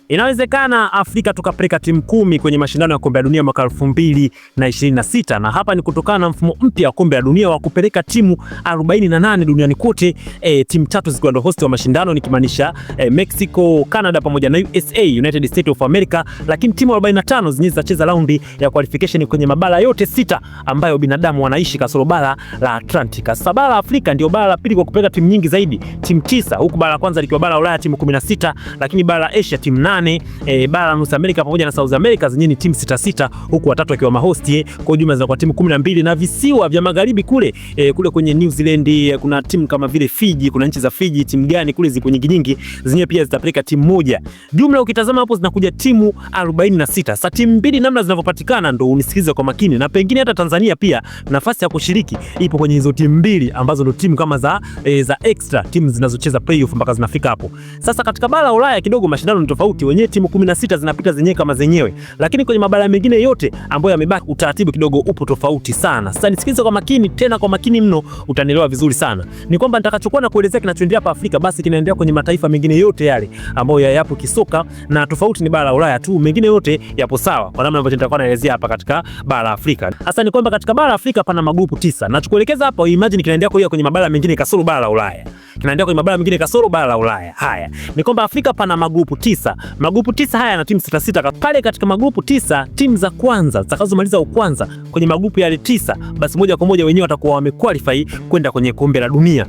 Inawezekana Afrika tukapeleka timu 10 kwenye mashindano ya kombe la dunia mwaka 2026, na hapa ni kutokana na mfumo mpya wa kombe la dunia wa kupeleka timu 48 duniani kote, timu tatu zikiwa ndo host wa mashindano nikimaanisha Mexico, Canada pamoja na USA, United States of America, lakini timu 45 zenyewe zitacheza raundi ya qualification kwenye mabara yote sita ambayo binadamu wanaishi kasoro bara la Atlantic. Sasa bara la Afrika ndio bara la pili kwa kupeleka timu nyingi zaidi, timu 9, huku bara la kwanza likiwa bara la Ulaya timu 16, lakini bara la Asia timu 8, bara la North America pamoja na South America zenyewe ni timu 6 6, huku watatu wakiwa mahosti, kwa jumla zinakuwa timu 12, na visiwa vya magharibi kule, kule kwenye New Zealand kuna timu kama vile Fiji, kuna nchi za Fiji, timu gani kule zipo nyingi nyingi, zenyewe pia zitapeleka timu moja. Jumla ukitazama hapo zinakuja timu 46. Sasa timu mbili namna zinavyopatikana ndo unisikilize kwa makini, na pengine hata Tanzania pia nafasi ya kushiriki ipo kwenye hizo timu mbili ambazo ndo timu kama za extra timu zinazocheza playoff mpaka zinafika hapo. Sasa katika bara la Ulaya kidogo mashindano ni tofauti, wenyewe timu 16 zinapita zenyewe kama zenyewe, lakini kwenye mabara mengine yote ambayo yamebaki utaratibu kidogo upo tofauti sana. Sasa nisikilize kwa makini, tena kwa makini mno, utanielewa vizuri sana. Ni kwamba nitakachokuwa na kuelezea kinachoendelea hapa Afrika basi kinaendelea kwenye mataifa mengine yote yale ambayo yapo kisoka, na tofauti ni bara la Ulaya tu, mengine yote yapo sawa kwa namna ambavyo nitakuwa naelezea hapa katika bara la Afrika. Sasa ni kwamba katika bara la Afrika pana magrupu 9. Nachokuelekeza hapa, imagine kinaendelea kwa kwenye mabara mengine kasoro bara la Ulaya. Kinaendelea kwenye mabara mengine kasoro bara la Ulaya. Haya, ni kwamba Afrika pana magrupu 9. Magrupu 9 haya yana timu 6 6. Pale katika magrupu 9, timu za kwanza zitakazomaliza ukwanza kwenye magrupu yale 9, basi moja kwa moja wenyewe watakuwa wamequalify kwenda kwenye kombe la dunia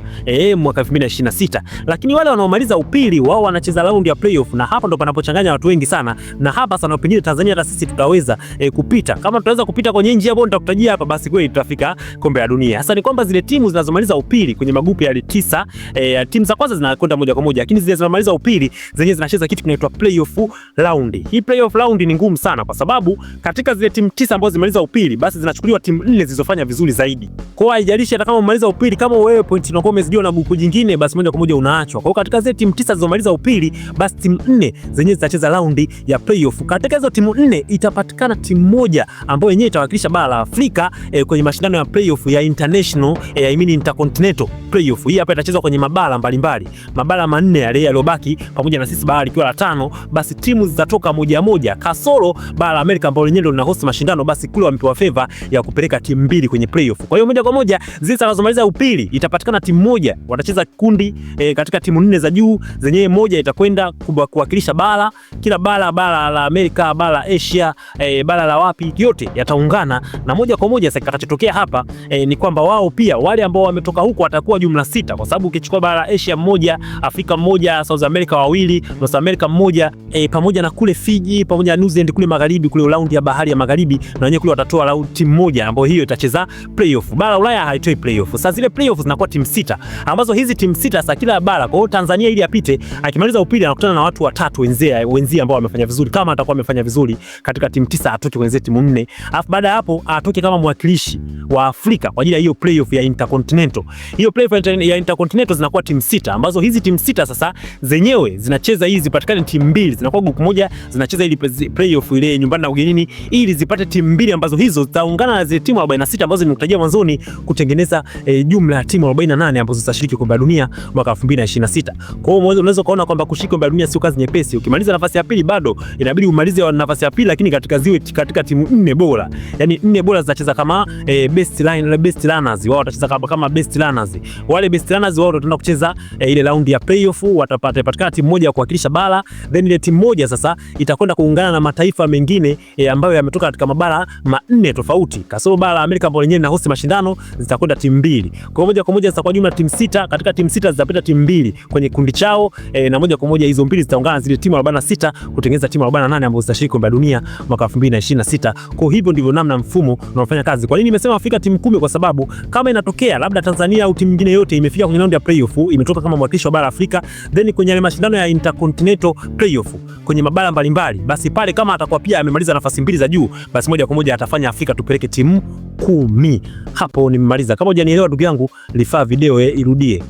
mwaka 2026. Lakini wale wanaomaliza upili wao wanacheza raundi ya playoff, na hapa ndo panapochanganya watu wengi sana, na hapa sana pengine Tanzania hata sisi tutaweza kupita. Kama tutaweza kupita kwenye njia ambayo nitakutajia hapa, basi kweli tutafika kombe la dunia. Sasa ni kwamba zile timu zinazomaliza upili kwenye magrupu yale 9, timu za kwanza zinakwenda moja kwa moja, lakini zile zinazomaliza upili zenyewe zinacheza kitu kinaitwa playoff round. Hii playoff round ni ngumu sana kwa sababu katika zile timu 9 ambazo zimemaliza upili, basi zinachukuliwa timu 4 zilizofanya vizuri zaidi. Kwa hiyo haijalishi hata kama umemaliza upili, kama wewe point unakuwa umezidiwa na grupu jingine, basi moja kwa moja unaachwa. Kwa hiyo katika zile timu 9 zilizomaliza upili, basi timu 4 zenyewe zitacheza raundi ya playoff. Katika hizo timu 4 itapatikana timu moja ambayo yenyewe itawakilisha bara la Afrika kwenye mashindano ya playoff ya international, I mean intercontinental playoff. Hii hapa itachezwa kwenye mabara mbalimbali, mabara manne yale yaliyobaki pamoja na sisi bara likiwa la tano, basi timu zitatoka moja moja, kasoro bara la Amerika ambalo lenyewe ndio lina host mashindano, basi kule wamepewa favor ya kupeleka timu mbili kwenye playoff. Kwa hiyo moja kwa moja zile zitakazomaliza upili itapatikana timu moja, watacheza kundi katika timu 4 za juu, zenyewe moja itakwenda kuwakilisha bara, kila bara, bara la Amerika, bara la Asia, bara la wapi, yote yataungana na moja kwa moja. Sasa kitakachotokea hapa ni kwamba wao pia wale ambao wametoka huko watakuwa jumla 6, kwa sababu ukichukua bara la Asia mmoja, Afrika mmoja, South America wawili, North America mmoja, pamoja na kule Fiji pamoja na New Zealand kule magharibi kule round ya bahari ya magharibi, na wenyewe kule watatoa round timu moja ambayo hiyo itacheza playoff. Bara Ulaya haitoi playoff. Sasa zile playoff zinakuwa timu 6 ambazo hizi timu 6 sasa kila bara. Kwa hiyo Tanzania ili apite, akimaliza upili anakutana na watu watatu wenzie ambao wamefanya vizuri. Kama atakuwa amefanya vizuri katika timu 9 atoke kwenye timu 4. Alafu baada ya hapo atoke kama mwakilishi wa Afrika kwa ajili ya hiyo playoff ya Intercontinental. Hiyo playoff ya Intercontinental zinakuwa timu 6 ambazo hizi timu 6 sasa zenyewe zinacheza hizi zipatikane timu mbili, zinakuwa group moja zinacheza ili playoff ile nyumbani na ugenini, ili zipate timu mbili ambazo hizo zitaungana na zile timu 46 ambazo nimekutajia mwanzoni kutengeneza jumla ya timu 48 ambazo zitashiriki kombe la dunia mwaka 2026. Kwa hiyo unaweza kuona kwamba kushiriki kombe la dunia sio kazi nyepesi. Ukimaliza nafasi ya pili bado inabidi umalize nafasi ya pili, lakini katika ziwe katika timu 4 bora. Yaani 4 bora zitacheza kama best line, best runners. Wao watacheza kama best runners. Wale best runners wao wataenda kucheza ile round ya playoff, watapata patikana timu moja ya kuwakilisha bara, then ile timu moja sasa itakwenda kuungana na mataifa mengine ambayo yametoka katika mabara manne tofauti. Kasoro bara la Amerika ambalo lenyewe lina host mashindano, zitakwenda timu mbili. Kwa hiyo moja kwa moja sasa kwa jumla timu 6, katika timu 6 zitapita timu mbili kwenye kundi chao, na moja kwa moja hizo mbili zitaungana zile timu 46 kutengeneza timu 48 ambazo zitashiriki kombe la dunia mwaka 2026. Kwa hivyo ndivyo namna mfumo unaofanya kazi. Kwa nini nimesema Afrika timu 10? Kwa sababu kama inatokea labda Tanzania au timu nyingine yote imefika kwenye round ya playoff, imetoka kama mwakilishi wa bara Afrika, then kwenye yale mashindano ya Intercontinental Playoff kwenye mabara mbalimbali, basi pale kama atakuwa pia amemaliza nafasi mbili za juu, basi moja kwa moja atafanya Afrika tupeleke timu 10. Hapo nimemaliza. Kama hujanielewa ndugu yangu, refer video irudie.